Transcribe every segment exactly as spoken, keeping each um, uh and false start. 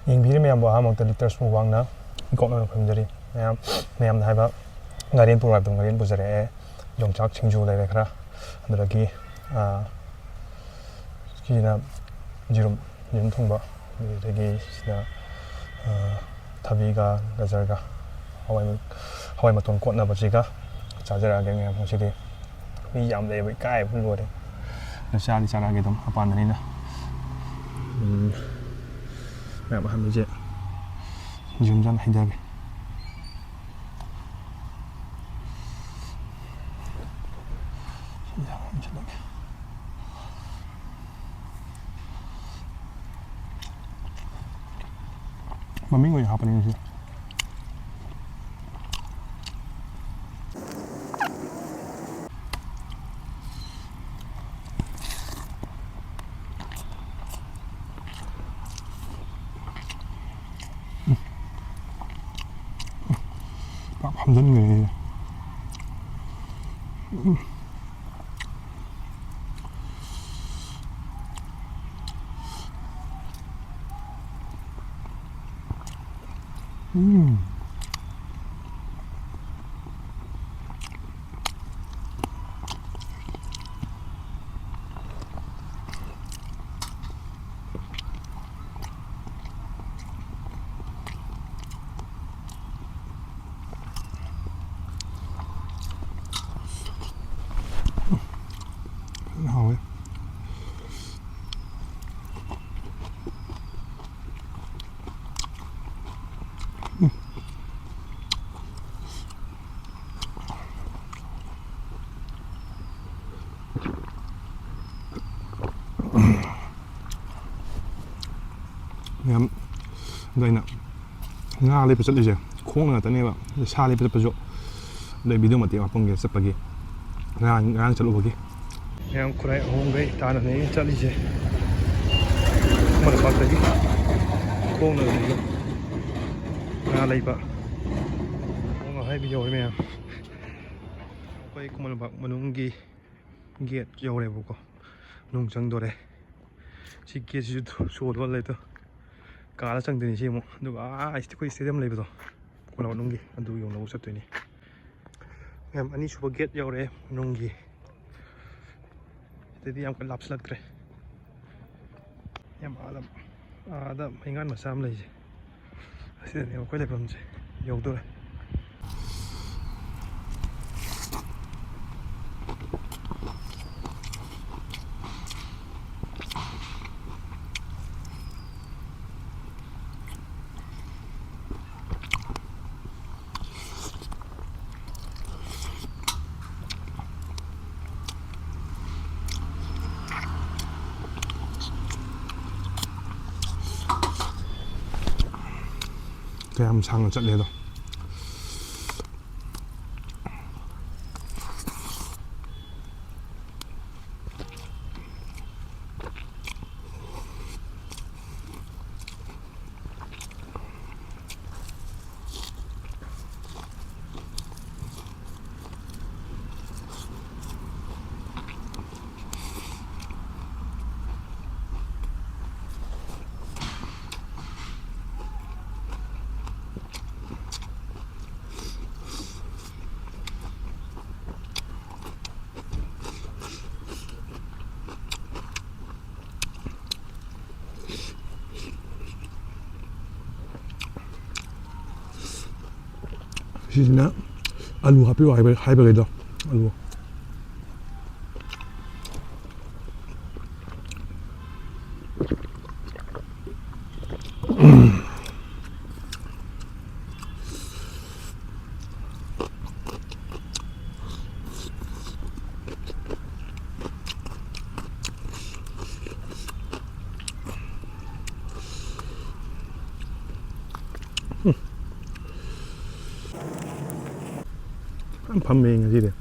ꯌꯦꯡꯕꯤꯔꯤ ꯃꯌꯥꯝꯕꯨ ꯑꯍꯥꯟꯕꯃꯛꯇ ꯂꯤꯇꯔꯁ ꯃꯨꯛꯕꯥꯡꯅ ꯏꯀꯣꯛꯅꯅ ꯈꯨꯔꯨꯝꯖꯔꯤ꯫ ꯃꯌꯥꯝ, ꯃꯌꯥꯝꯅ ꯍꯥꯏꯕ ꯉꯥꯔꯦꯟ ꯄꯨꯔꯛꯑꯣ ꯍꯥꯏꯕꯗꯣ ꯉꯥꯔꯦꯟ ꯄꯨꯖꯔꯛꯑꯦ꯫ ꯌꯣꯡꯆꯥꯛ ꯁꯤꯡꯖꯨ ꯂꯩꯔꯦ ꯈꯔ꯫ ꯑꯗꯨꯗꯒꯤ, ꯑꯥ, ꯁꯤꯅ ꯌꯦꯔꯨꯝ, ꯌꯦꯔꯨꯝ ꯊꯣꯡꯕ꯫ ꯑꯗꯨꯗꯒꯤ ꯁꯤꯅ, ꯑꯥ, ꯊꯕꯤꯒ ꯒꯖꯔꯒ ꯍꯋꯥꯏ, ꯍꯋꯥꯏ ꯃꯇꯣꯟ ꯀꯣꯠꯅꯕꯁꯤꯒ ꯆꯥꯖꯔꯛꯑꯒꯦ ꯃꯌꯥꯝ ꯉꯁꯤꯗꯤ꯫ ꯃꯤ ꯌꯥꯝ ꯂꯩꯌꯦꯕ, ꯏꯀꯥꯏꯕꯅ ꯂꯣꯏꯔꯦ꯫ ꯑꯗꯣ ꯆꯥꯗꯤ ꯆꯥꯔꯛꯑꯒꯦ ꯑꯗꯨꯝ, ꯑꯄꯥꯝꯕꯅꯤꯅ꯫ ꯎꯝ, ꯃꯌꯥꯝ ꯑꯍꯥꯟꯕꯁꯦ ꯌꯨꯝꯖꯥꯅ ꯍꯩꯊꯒꯦ꯫ ꯌꯥꯝ ꯍꯩꯖꯤꯜꯂꯒꯦ꯫ ꯃꯃꯤꯡ ꯑꯣꯏꯅ ꯍꯥꯞꯄꯅꯤ ꯉꯁꯤ꯫ ꯄꯥꯛ ꯍꯥꯝꯖꯤꯟꯈ꯭ꯔꯦ꯫ ꯎꯝ꯫ ꯐꯖꯅ ꯍꯥꯎꯋꯦ꯫ ꯃꯌꯥꯝ, ꯑꯗꯣ ꯑꯩꯅ ꯉꯥ ꯂꯩꯕ ꯆꯠꯂꯤꯁꯦ ꯈꯣꯡꯅ ꯉꯥꯛꯇꯅꯦꯕ, ꯑꯗꯩ ꯁꯥ ꯂꯩꯕ ꯆꯠꯄꯁꯨ, ꯑꯗꯩ ꯚꯤꯗꯤꯑꯣ ꯃꯇꯦꯛ ꯑꯃ ꯍꯥꯞꯄꯝꯒꯦ ꯆꯠꯄꯒꯤ, ꯉꯔꯥꯡ, ꯉꯔꯥꯡ ꯆꯠꯂꯨꯕꯒꯤ꯫ ꯃꯌꯥꯝ ꯈꯨꯔꯥꯏ ꯑꯍꯣꯡꯒꯩ ꯇꯥꯟꯅꯅꯦ ꯑꯩꯅ ꯆꯠꯂꯤꯁꯦ꯫ ꯈꯨꯃꯟ ꯂꯝꯄꯥꯛꯇꯒꯤ ꯈꯣꯡꯅ ꯑꯗꯨꯝ ꯉꯥ ꯂꯩꯕ꯫ ꯈꯣꯡꯅ ꯍꯥꯏꯕ ꯌꯧꯔꯦ ꯃꯌꯥꯝ꯫ ꯑꯩꯈꯣꯏ ꯈꯨꯃꯟ ꯂꯝꯄꯥꯛ ꯃꯅꯨꯡꯒꯤ ꯒꯦꯠ ꯌꯧꯔꯦꯕꯀꯣ꯫ ꯅꯨꯡ ꯆꯪꯗꯣꯔꯦ꯫ ꯁꯤ ꯒꯦꯠꯁꯤꯁꯨ ꯁꯣ ꯂꯣꯜꯂꯦ ꯑꯗꯣ꯫ ꯀꯥꯔ ꯆꯪꯗꯣꯏꯅꯤ ꯁꯤ ꯑꯃꯨꯛ꯫ ꯑꯗꯨꯒ ꯑꯥ ꯑꯩꯈꯣꯏ stadium ꯂꯩꯕꯗꯣ, ꯈꯨꯂꯥꯎ ꯃꯅꯨꯡꯒꯤ, ꯑꯗꯨ ꯌꯧꯅꯕ ꯆꯠꯇꯣꯏꯅꯤ꯫ ꯃꯌꯥꯝ, ꯑꯅꯤꯁꯨꯕ gate ꯌꯧꯔꯦ ꯃꯅꯨꯡꯒꯤ꯫ ꯁꯤꯗꯩꯗꯤ ꯌꯥꯝ ꯀꯟꯅ ꯂꯥꯞꯁꯤꯜꯂꯛꯇ꯭ꯔꯦ꯫ ꯌꯥꯝ ꯑꯥꯗ, ꯑꯥꯗ ꯃꯩꯉꯥꯟ ꯃꯆꯥ ꯑꯃ ꯂꯩꯁꯦ, ꯑꯁꯤꯗꯅꯦꯕ ꯑꯩꯈꯣꯏ ꯂꯩꯐꯝꯁꯦ꯫ ꯌꯧꯗꯣꯔꯦ꯫ ꯀꯌꯥꯝ ꯁꯥꯡꯅ ꯆꯠꯂꯦꯗꯣ꯫ ꯁꯤꯁꯤꯅ ꯑꯂꯨ ꯍꯥꯞꯄꯤꯌꯣ ꯍꯥꯏꯕ, ꯍꯥꯏꯕꯈꯩꯗꯣ꯫ ꯑꯂꯨ꯫ ꯌꯥꯝ ꯐꯝꯃꯦ ꯉꯁꯤꯗꯤ꯫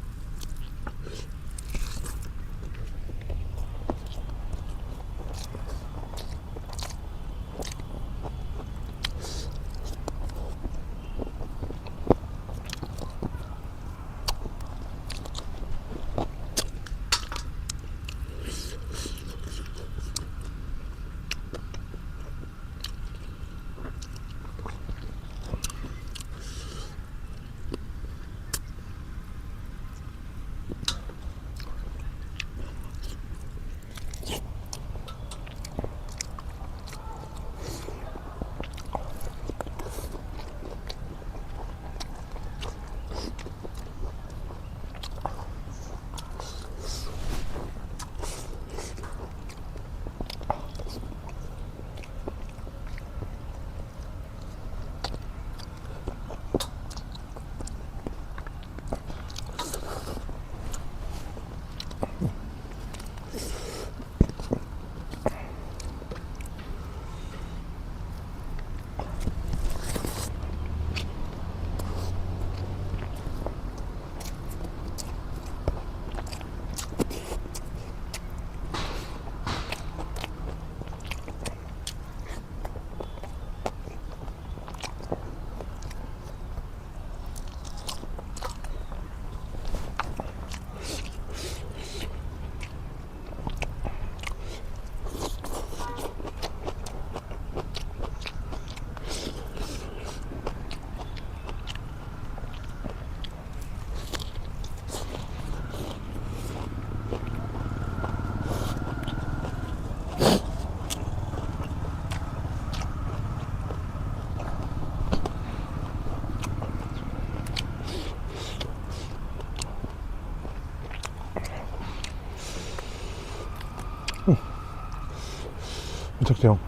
ꯆꯠꯈꯤꯔꯣ꯫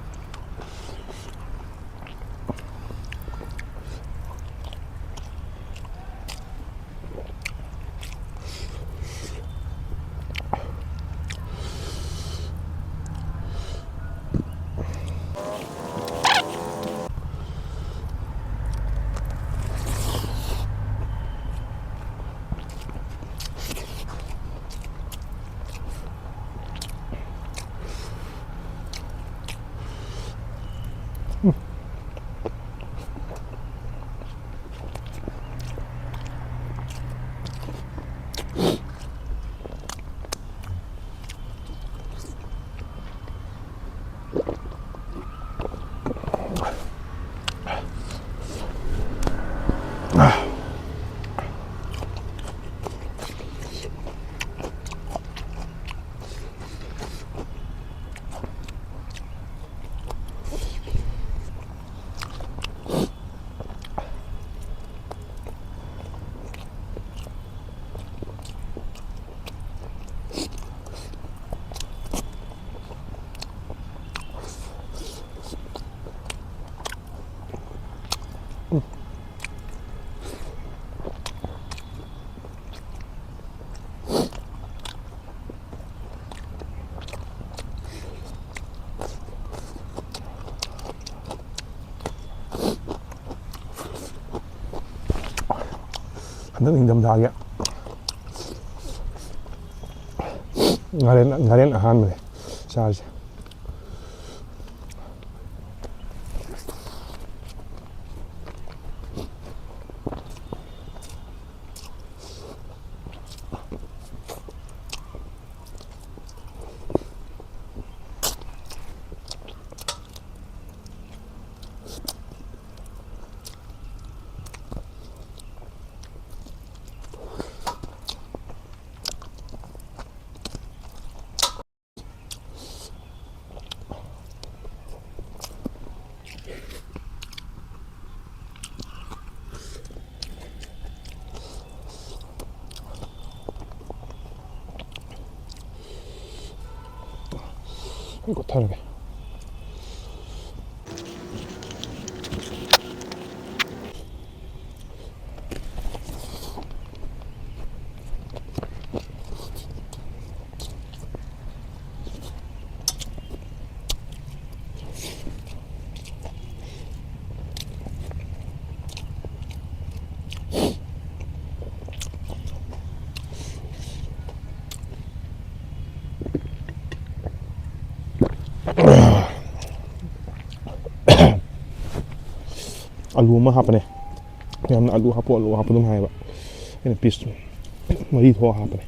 ꯍꯟꯗꯛ ꯅꯤꯡꯊꯝꯊꯥꯒꯤ ꯉꯥꯔꯦꯟ, ꯉꯥꯔꯦꯟ ꯑꯍꯥꯟꯕꯅꯦ ꯆꯥꯔꯤꯁꯦ꯫ ꯀꯣꯠꯊꯔꯒꯦ꯫ ꯑꯂꯨ ꯑꯃ ꯍꯥꯞꯄꯅꯦ꯫ ꯌꯥꯝꯅ "ꯑꯂꯨ ꯍꯥꯞꯄꯣ, ꯑꯂꯨ ꯍꯥꯞꯄꯣ" ꯑꯗꯨꯝ ꯍꯥꯏꯌꯦꯕ꯫ ꯑꯩꯅ ꯄꯤꯁ ꯃꯔꯤ ꯊꯣꯛꯑ ꯍꯥꯞꯄꯅꯦ꯫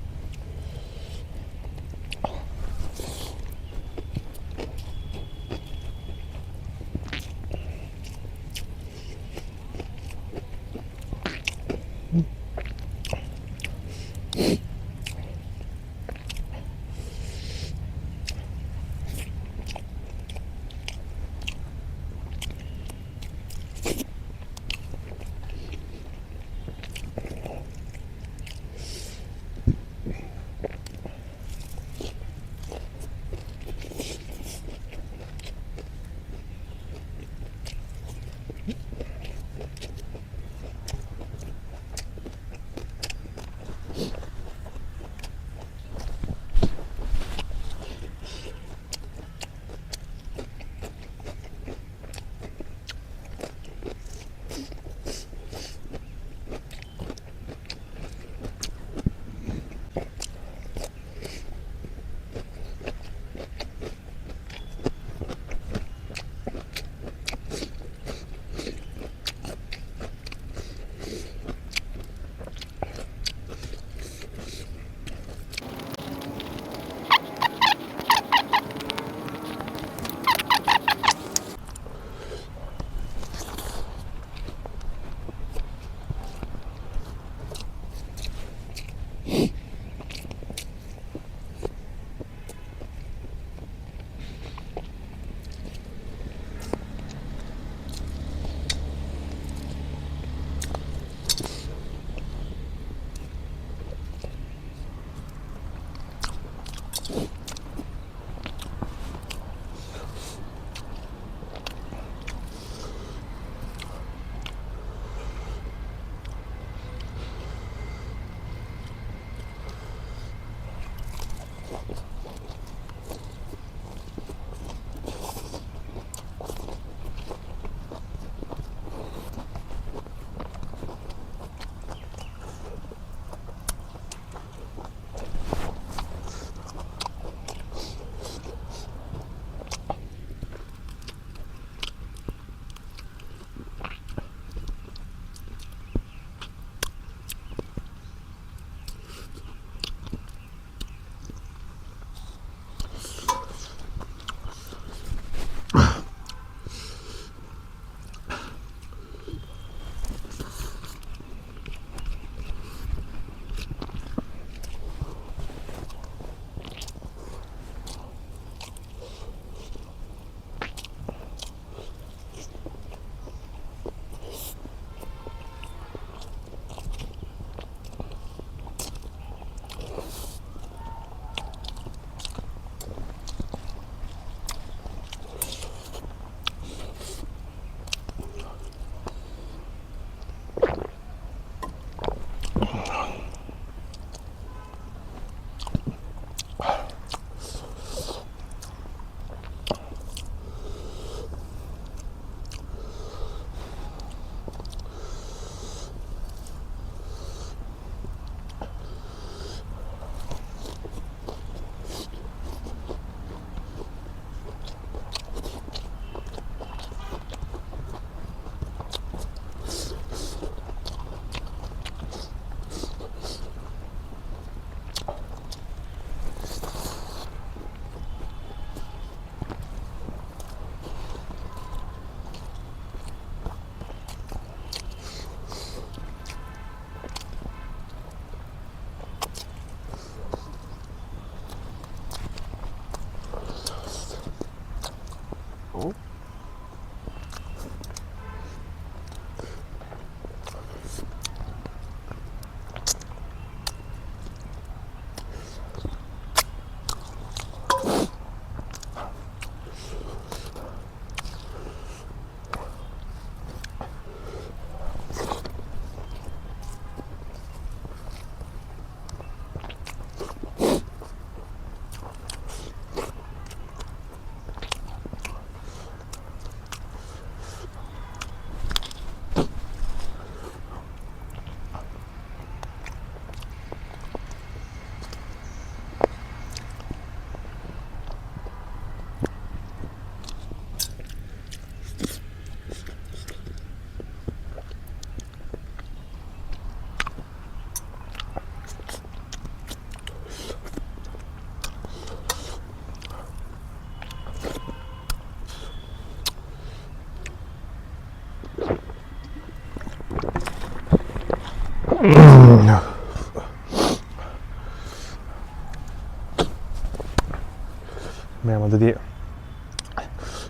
ꯃꯌꯥꯝ ꯑꯗꯨꯗꯤ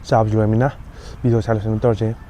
ꯆꯥꯕꯁꯨ ꯂꯣꯏꯔꯃꯤꯅ video ꯁ꯭ꯋꯥꯏ ꯂꯣꯏꯁꯤꯟꯅꯕ ꯇꯧꯔꯁꯦ꯫